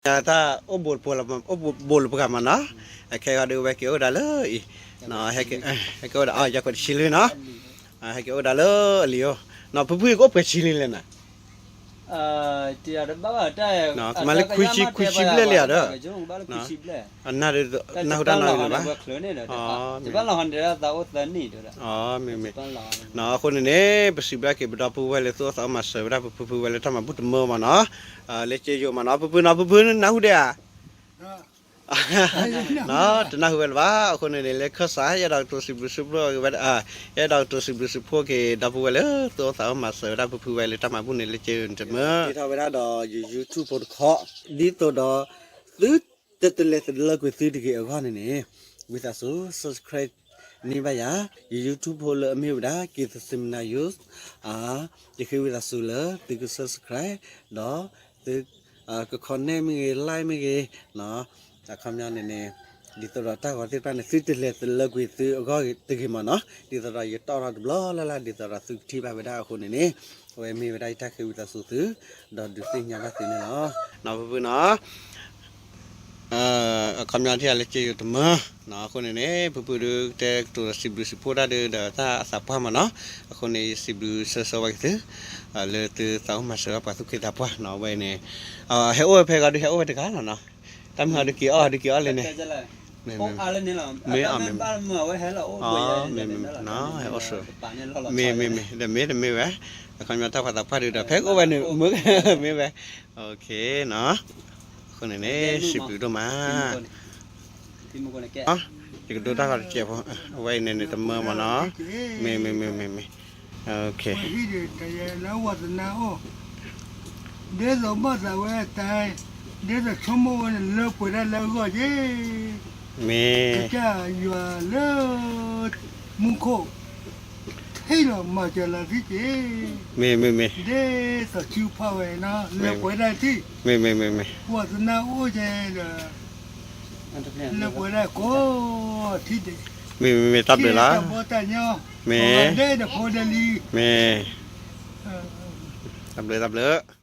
တၢ်အိၣ်ဘူးတပှၤလၢ အိၣ်ဘူးလၢပှၤမးနီၤ, အခဲဂီၤဒုးဝဲက့ၤအိၣ်ဒၣ်လၢအံၤ, ဟဲက့ၤအိၣ်ဒၣ် ယၤကွဲးတဆံလွံၢ်နီၤ, ဟဲက့ၤအိၣ်ဒၣ်လၢအလံၤအိၣ်, နီၤ ဖုဖုကအိၣ်ပှဲၤဆံလံလဲၣ်နၤ, ကမၤလၢခွံဆံ ခွံဆံဘျဲၣ်လံဧါဒီး, နၢ်ဟူတၢ်နီၤလၢၤဘၣ်, မ့ၢ်မ့ၢ်, အဃိန့ၣ်န့ၣ် ပစံးဘျုးက့ၤပဒီပုၢ်ဝဲၢ်လၢသူၣ်အိၣ်သးအိၣ်မၤစၢၤဝဲဒၣ်ဖုဖုဖုဝဲလၢတၢ်မၤဘူၣ်တမၢမးနီၤ, လၢက့ယိာ်မးနီၤ ဖုဖုနီၤ ဖုဖုနၢ်ဟူဒံးဧါ နီၤ တနၢ်ဟူဝဲလၢၤဘၣ်, အဃိန့ၣ်န့ၣ် လၢခၢၣ်စး ယအဲၣ်ဒိးကတိၤစံးဘျုးစံးဖှိၣ်ဝဲဒၣ်, ယအဲၣ်ဒိးကတိၤစံးဘျုးစံးဖှိၣ်က့ၤဒီပုၢ်ဝဲၢ်လၢသူၣ်အိၣ်သးအိၣ်မၤစၢၤဝဲဒၣ်ဖုဖုဝဲလၢတၢ်မၤဘူၣ်န့ၣ် လၢက့တမၢ, တ့ထီၣ်ဝဲဒၣ်ဒီးယ YouTube ဖိတခီ, ဒ်သိးဒီး သုတတလဲၤသလၢကွံာ်သုတဂ့ၤအဂီၢ်န့ၣ်န့ၣ်, ဝံသးစူၤ subscribe န့ၢ်ဘၣ်ယၤ, ယ YouTube ဖိလၢအမ့ၢ်ဝဲဒၣ် က့ၤသစ့မနၤ ယိၤ, ယဃ့ဝံသးစူၤလၢသုက subscribe ဒီး သု က comment မ့ၢ်ဂ့ၤ like မ့ၢ်ဂ့ၤ, အခီပညီန့ၣ်န့ၣ်, ဒ်သိးဒီးတၢ်ဂီၤသ့ၣ်တဖၣ်န့ၣ် သုတလဲၤသလၢကွံာ်သုအဂီၢ်တဂ့ၤမးနီၤ, ဒ်သိးဒီးယတီၣ်ထီၣ်တဘျီလၢ်လၢ် ဒ်သိးဒီးသုကထံၣ်ဘၣ်ဝဲဒၣ်အဃိန့ၣ်န့ၣ်, အဝဲမ့ၢ်ဝဲဒၣ်ယတၢ်ဃ့ဝံသးစူၤသု, ဒီးဒုးသ့ၣ်ညါဘၣ်သုန့ၣ်လီၤ, နီၤဖုဖုနီၤ အခီပညီထံၣ်အလၢက့ယိာ်တမၢ, အဃိန့ၣ်န့ၣ် ဖုဖုဒုးတဲကတိၤစံးဘျုးစံးဖှိၣ်တၢ်ဒုးဒီးတၢ်အသးပှၢ်မးနီၤ, အဃိန့ၣ် ယစံးဘျုးဆၢဆၢဝဲက့ၤသု, လၢသုသးအိၣ်မၤစၢၤဘၣ်ပှၤသူၣ်က့သးပှၢ်နီၤ, အဝဲန့ၣ်, ဟဲအိၣ်ဝဲဖဲဂီၤဒုးဟဲအိၣ်ဝဲတဂၤလီၤနီၤ, တၢ်မုၢ်ဟီဒုးက့ၤအီၣ်ဒုးက့ၤအီၣ်လဲၣ်န့ၣ်, မ့ၢ်, မ့ၢ်, မ့ၢ်, ဟဲအိၣ်ဆိ, မ့ၢ်, မ့ၢ်, တမ့ၢ်တမ့ၢ်ဝဲ, အခီပညီတၢ်ပှၤသးပှၢ်ဒုးဒီး ဖဲကအိၣ်ဝဲန့ၣ် မ့ၢ်, မ့ၢ်ဝဲ, အဃိန့ၣ်န့ၣ် စံးဘျုးဒိၣ်မး ယကဒိတၢ်ဂီၤတစဲးဖိ, အဝဲအံၤန့ၣ်န့ၣ် တမၢမးနီၤ, မ့ၢ်, မ့ၢ်, မ့ၢ်, မ့ၢ်, မ့ၢ်, ဝဲဟံၣ်ဒုးတယဲလၢဝးသနၢအိၣ်, ဒ်သိးဘၣ်သးဝဲတၢ်, ဒ်သိးဆိကမိၣ်ဝဲန့ၣ်လၢပှဲၤဒၣ်လၢအဂီၢ်က့ၤ, မ့ၢ်, ကစၢ်ယွၤလၢ မူခိၣ် ဟ့ၣ်လီၤမၤစၢၤလီၤသုက့ၤ, မ့ၢ်, မ့ၢ်, မ့ၢ်, ဒ်သိးထုကဖၣ်ဝဲနီၤ လၢပှဲၤဒၣ်ထံၣ်, မ့ၢ်, မ့ၢ်, မ့ၢ်, မ့ၢ်, ဝးသနၢအိၣ်က့ၤဒီး လၢပှဲၤဒၣ်ကိးထံၣ်ဒံး, မ့ၢ်, မ့ၢ်, မ့ၢ်, တၢ်ဘျုးလီၤ, မ့ၢ်, ဒဲဒီးဖိဒဲလံ, မ့ၢ်, တၢ်ဘျုး, တၢ်ဘျုး